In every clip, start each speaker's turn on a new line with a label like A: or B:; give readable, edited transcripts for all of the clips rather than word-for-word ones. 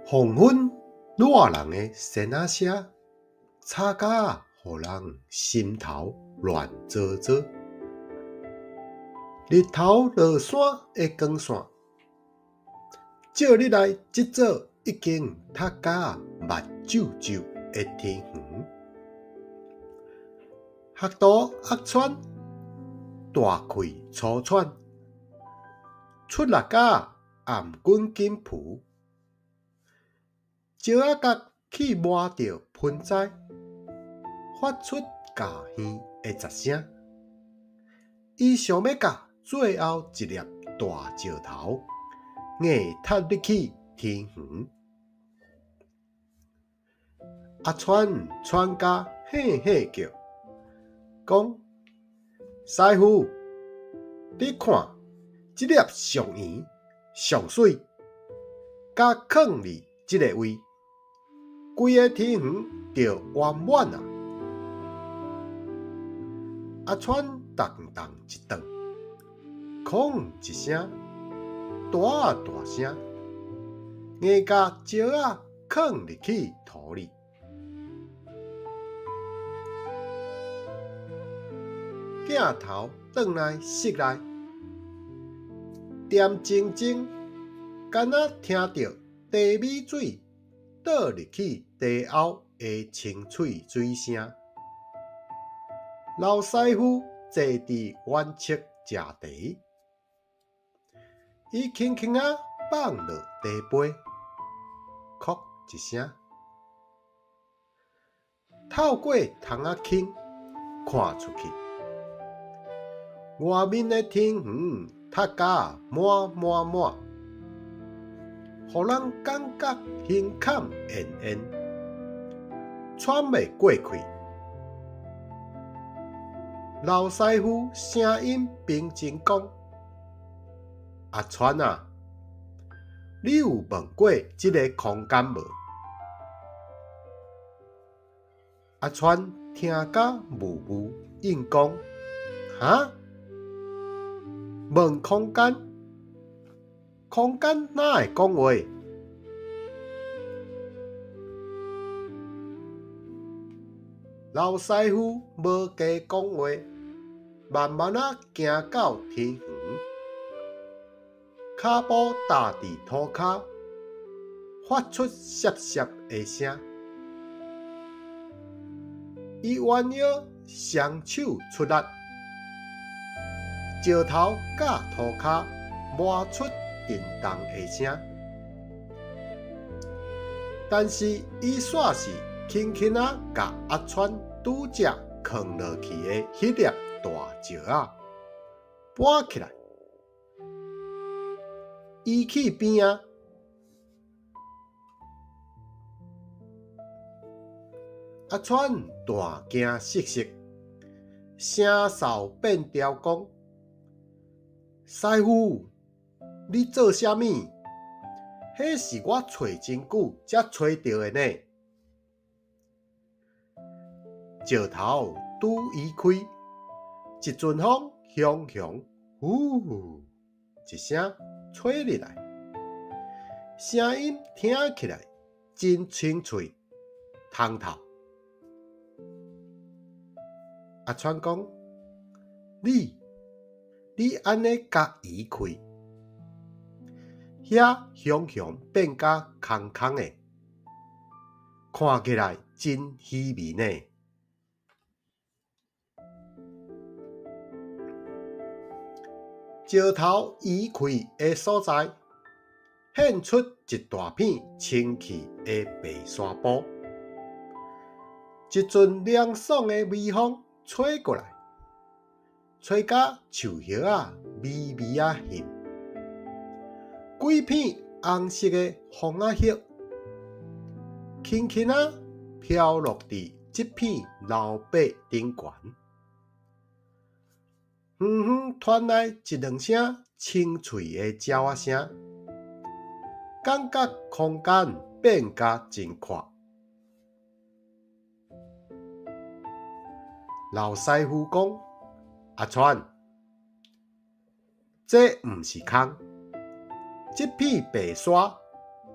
A: 黃昏熱人的仙仔聲，吵甲予人心頭亂糟糟。日頭落山的光線，照入來這座已經瀧甲目睭皺的天園。學徒阿川大氣粗喘，出力甲頷緊緊噗，石仔角去磨著盆栽，發出咬耳的雜聲。伊想欲共最後一粒大石頭硬踢入去天園。阿川喘甲嘿嘿叫，講：師傅，你看，這粒上圓、上媠，共囥佇這个位，規个天園就圓滿矣。阿川重重一頓，哐一聲，大大聲，硬共石仔囥入去土裡。鏡頭轉來室內，恬靜靜，敢若聽著茶米水倒入去茶甌的清脆水聲。老師傅坐佇原側食茶，伊輕輕仔放落茶杯，叩一聲，透過窗仔間看出去，外面的天園瀧甲滿滿滿，予人感覺胸坎煙煙，喘袂過氣。老師傅聲音平靜講：阿川啊，你有問過這个空間無？阿川聽甲霧霧，應講：哈？問空間？空間哪會講話？老師傅無加講話，慢慢仔行到天園，跤步踏佇塗跤，發出澀澀的聲。伊彎腰雙手出力，石頭佮塗跤磨出震動的聲。但是伊煞是輕輕仔共阿川拄才囥落去的彼粒大石仔搬起來，移去邊仔。阿川大驚失色，聲嗽變調講：師傅，你做啥物？彼是我揣真久才揣著的呢。石頭拄移開，一陣風雄雄呼一聲吹入來，聲音聽起來真清脆通透。阿川講：你，你按呢共移開，遐雄雄變甲空空的，看起來真稀微呢。石頭移開的所在，現出一大片清氣的白沙埔。一陣涼爽的微風吹過來，吹甲樹葉仔微微仔翕，幾片紅色的楓仔葉，輕輕仔飄落佇這片樓柏頂懸。遠遠傳來一兩聲清脆的鳥仔聲，感覺空間變甲真闊。老師傅講：阿川，這毋是空，這片白沙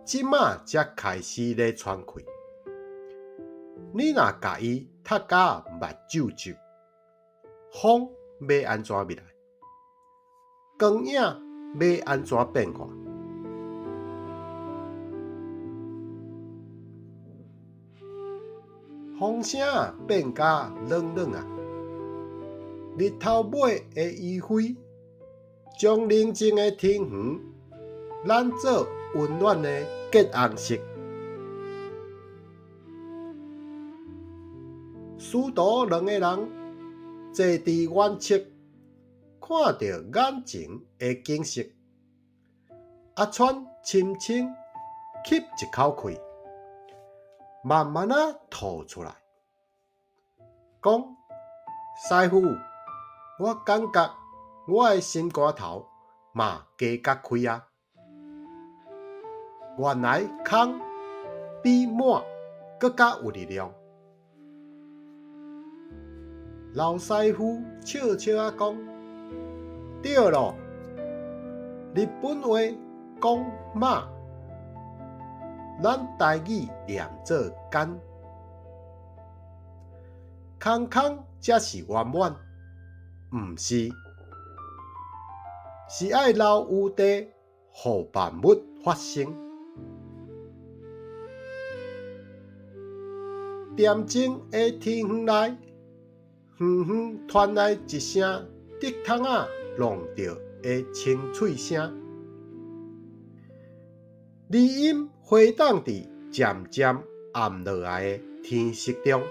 A: 這馬才開始咧喘氣。你若共伊踢甲目睭皺，風欲按怎入來？光影欲按怎變化？風聲變甲軟軟仔，日頭尾的餘暉，將寧靜的天園染做溫暖的桔紅色。師徒兩個人坐佇遠側，看著眼前的景色。阿川深深吸一口氣，慢慢仔吐出來，講：師傅，我感覺我的心肝頭嘛加較開矣。原來空比滿閣較有力量。老師傅笑笑仔講：對囉，日本話講滿，咱台語念做間，空空才是圓滿，毋是，是愛留餘地，予萬物發生。恬靜的天園內，遠遠傳來一聲竹筒仔弄著的清脆聲，餘音迴盪佇漸漸暗落來的天色中。